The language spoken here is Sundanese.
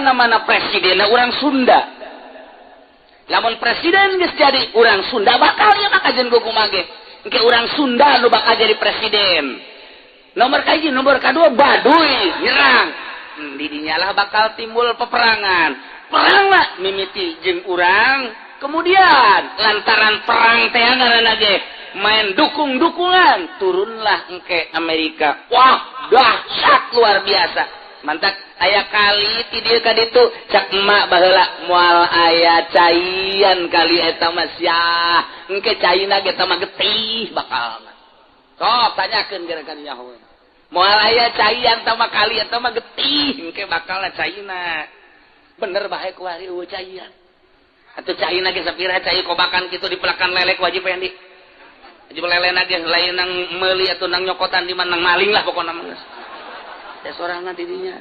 mana-mana presiden orang Sunda. Lamun presiden geus jadi orang Sunda, bakal ya makajen kumaha ge engke orang Sunda nu bakal jadi presiden. Nomor kahiji, nomor kedua, Baduy nyerang. Didinyalah bakal timbul peperangan. Perang lah mimiti jeung urang. Kemudian lantaran perang teh ngaranna ge main dukung-dukungan, turunlah engke Amerika. Wah, dahsyat, luar biasa. Mantap, aya kali ti dieu ka ditu. Cak emak baheula, moal aya caian kali eta mah sia. Engke caina ge mah getih bakal. Sok tanyakeun gara-gara nyaho. Moal aya caian tama kali eta mah, getih engke bakal caina. Bener bae, kuari eueuh caian. Atuh caina ge sapira cai kobakan kitu dipelakan lelek wajib Fendi. Wajib lele ge lain nang meuli atau nang nyokotan di mana, nang maling lah pokokna mah geus. Ya sorangan didinya.